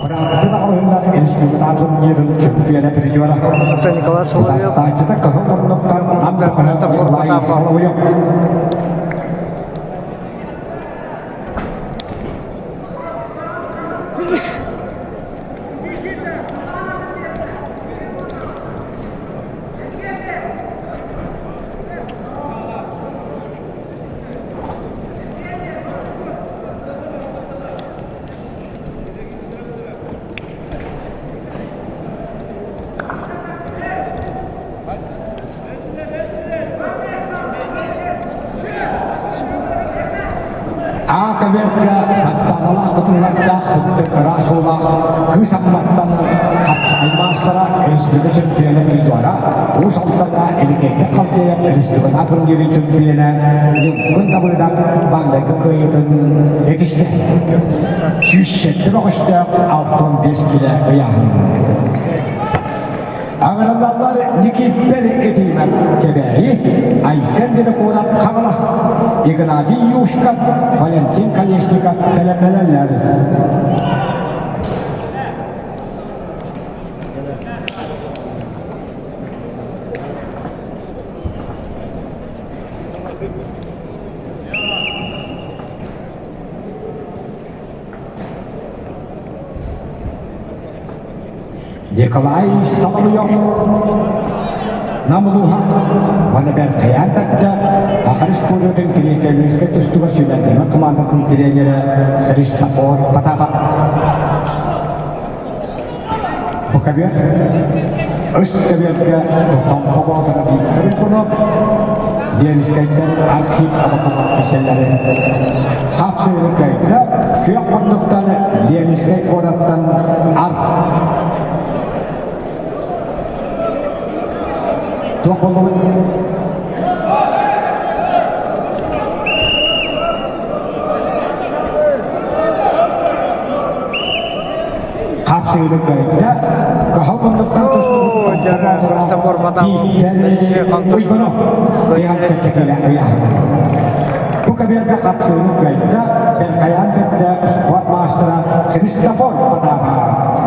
Бырааттыы баҕалыһыннар республика турнирын чөмпүйүөнэ призера. Это Николай Соловьев. Утарсааччыта кыһыл муннуктан Нам Николай Соловьев. Аакаберга саттааралаах кытыллардаах сыттык ыраас уулаах кыыс Амматтан хапсаҕай маастара республика чөмпүйүөнэ призера Уус Алдаҥҥа Эликэйгэ Халдеев республика турнирын чөмпүйүөнэ Ньургун Давыдов маҥнайгы кыайыытын этистэ. 107 бөҕөстөөх 65 килэ ыйааһын. Аҥыраллаллар Никиппер Епимов Кэбээйи, Айсен Винокуров Хаҥалас, Игнатий Юшков, Валентин Колесников бэлэмнэнэллэр. Николай Соловьев Нам улууһа уонна Бэркэйээн бэрдэ Саха Республикатын Кириэкэмиискэ тустууга сүүмэрдэммит командатын тренерэ Христофор Потапов. Бу көбүөр үс көбүөргэ Томпо Боотура Виктор Иванов, Ленскэйтэн Архип Абакумов кисэллэрин хапсыыры кыайда, күөх муннуктан Ленскэй куораттан Арх Туох буоллубут? Хапсыыры кыайда, кыһыл муннуктан тустубут Уйбанов ыйаан ыйааһын. Бу каберга хапсыыны кыайда, Бэркайаан бэрдэ спорт маастара Христофор Потапов.